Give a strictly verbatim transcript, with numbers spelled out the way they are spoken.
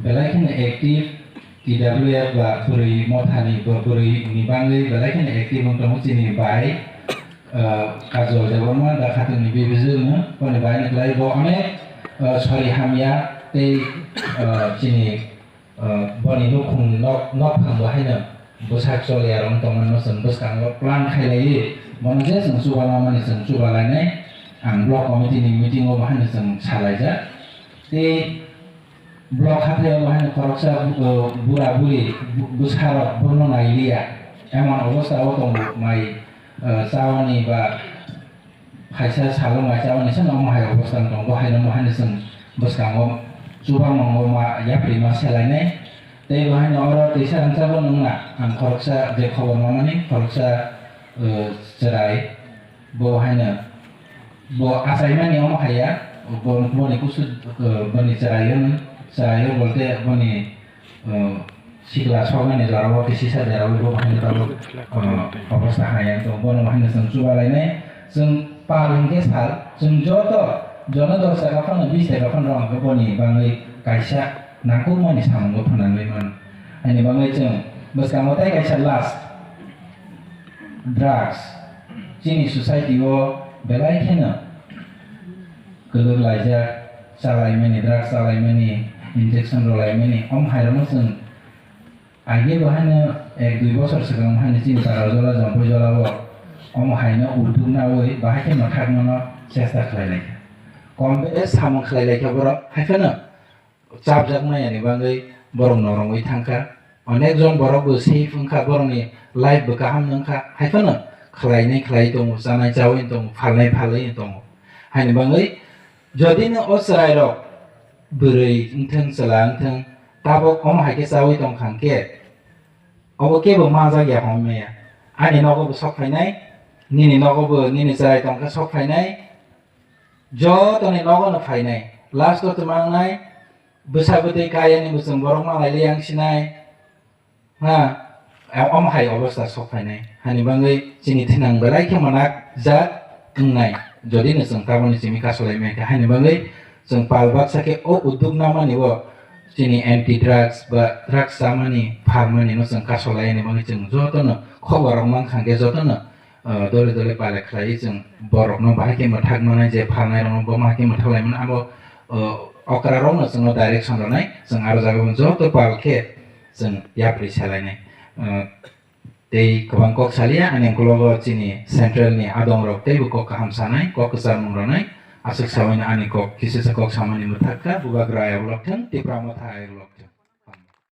Belai kheno active T W F ba bwrwi mothani bo bwrwi ni bangwi belai kheno active wng tongo chini bai, ah, Kajol Debbarma da khatungni bibijwkno boni bai ni kwlai bo onek, ah, sori hamya tei, ah, chini, ah, boni nukhung nok, nokphang bo haino bwsak choliya rwng tongmani no chwng bwskango plan khailaiwi bono je chwng chubalangmani chwng chubalainai ang block committee ni meeting o bo haino chwng salaijak tei Block hathai o bahai khoroksa, uh, bura buri, bu-, bwsarok bono nailiya. Emon obostha o tongo mai, uh, chawani ba kaisa salo mai chawani se omo hai obostha tongo. Bo haino mo haino chwng bwskango chubamungo ma yapri ma selainai. Tei bo haino oro teisa rangchak bo nungna ang khoroksa je khobor mamani khoroksa, uh, chwrai. Bo haino, bo achaimani omo haiya, bo, boni kusu, eh, boni chwraio, chwraio bolte boni, eh, sikla soknani jorao khe sisa derao bo haino tabuk, eh, obostha haiya. To bono haino chwng chubalainai, chwng pal hinkhe sal, chwng joto jono dos taka phano bis taka phano rw hwnkhe boni bangwi kaisa nangkukmani samungo phwnangwi mano. Haini bangwi chwng bwskango tei kaisa last. Drugs chini society o belai kheno kwlwk laijak, chalaimani, drugs chalaimani, injection rwlaimani, omo hairokno chwng aige bo haino ek dui bosor swkang haino chini Tarajala, Jompui jala o omo haino udduk nawi bahai khe mwthakmano chesta khlai laikha. Kom bes samung khlai laikha borok, hai phano chapjakmani bagwi borok norongwi thangkha. Onek jon borok bo safe wngkha, borokni life bo kaham wngkha, hai phano khlainai khlai tongo, chanai chaui tongo, phalnai phalwi tongo. Haini bagwi jodi no o chwrairok bwrwi wngthang, chwla wngthang, tabuk omo hai khe chaui tongkha hwnkhe obo kebo manjak ya hwn maya. Ani nogo bo sok phainai, nini nogo bo, nini chwrai tongkha sok phainai, jotoni nogo no phainai. Last o twma wngnai, bwsa bwtwi kayani bwswng borok malai liya wng sinai. Ha, omo hai obostha sok phainai. Hani bagwi chini thinang belai khe manak jat wngnai. Jodi no chwng taboni simi kasolai mai kha. Hani bagwi chwng pal baksa khe o udduk namani o chini anti drugs ba drugs chamani phalmani no chwng kasolai ani bagwi chwng jotono khobor rok mankha hwnkhe jotono, ah, dole dole pale khlaiwi chwng borokno bahai khe mwthak manai je phalnai rokno bo bahai khe mwthak lai mano abo, ah, okra rokno chwngno direction rwnai chwng aro jaga o joto pal khe chwng yapri salainai. Ah, tei kwbang kok salia ani ukologo chini central ni adong rok teibo kok kaham sanai kok kwchar mung rwnai aswk saui ani kok kisisa kok samani mwthak kha bubagra ayok lok thung tipra motha ayok lok thung.